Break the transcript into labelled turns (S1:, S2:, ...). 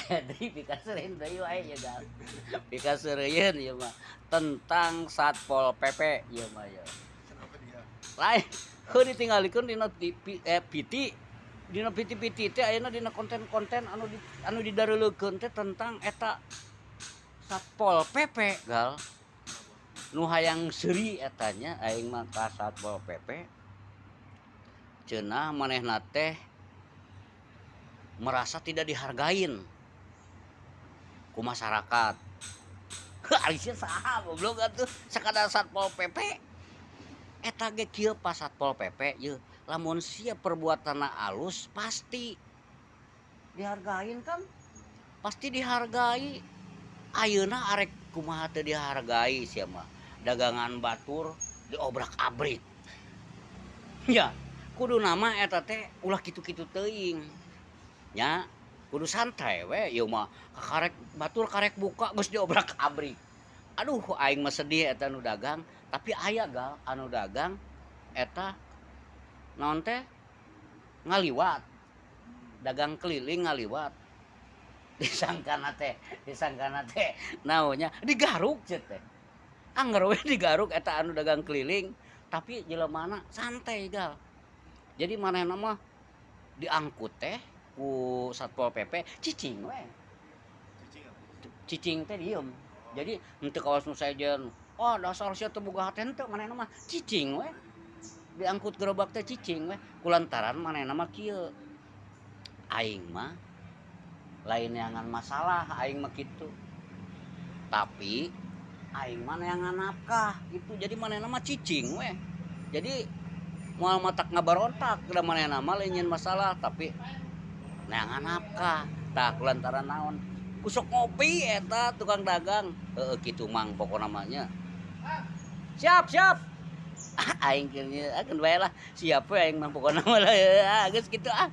S1: Aya deui pikaseureun deui wae ieu, Gal. Pikaseureun ieu mah tentang Satpol PP ieu mah ieu.
S2: Kenapa dia?
S1: Lain, heuh ditinggalikeun dina TV PT, dina PT-PT teh ayeuna dina konten-konten anu didareuleukkeun teh tentang eta Satpol PP, Gal. Nu hayang seuri eta nya aing mah ka Satpol PP. Cenah manehna teh merasa tidak dihargain ku masyarakat. Heuh, ari sia saha goblok atuh sakadar Satpol PP. Eta ge kieu, Pak Satpol PP yeuh, lamun sia perbuatanna alus pasti dihargain kan? Pasti dihargai. Ayeuna arek kumaha teu dihargai sia mah. Dagangan batur diobrak-abrik. Ya, kuduna mah eta teh ulah kitu-kitu teuing. Nya, kudu santai we ieu mah, kakarek batur karek buka geus diobrak-abrik. Aduh, aing mah sedih eta nu dagang, tapi aya, Gal, anu dagang eta naon teh ngaliwat. Dagang keliling ngaliwat. Disangkana teh naonnya digaruk cenah teh. Angger we digaruk eta anu dagang keliling, tapi jelemana santai, Gal. Jadi manehna mah diangkut teh ku Satpol PP cicing we.
S2: Cicing apa?
S1: Cicing teh diem. Jadi henteu kawas nu sejen. Oh, dasar sia teu boga hate, henteu, manehna mah cicing we. Diangkut gerobak teh cicing we. Kulantaran manehna mah kieu. Aing mah lain neangan masalah, aing mah kitu. Tapi aing mah neangan nafkah gitu. Jadi manehna mah cicing we. Jadi moal matak ngabarontak da manehna mah lain nyieun masalah, tapi neangan nafkah. Tah, kulantaran naon? Ku sok ngopi eta tukang dagang. Heeh, kitu, Mang, pokona mah nya. Siap, siap. Aing keur nya akeun bae lah. Siap we aing mah pokona mah lah. Geus kitu ah.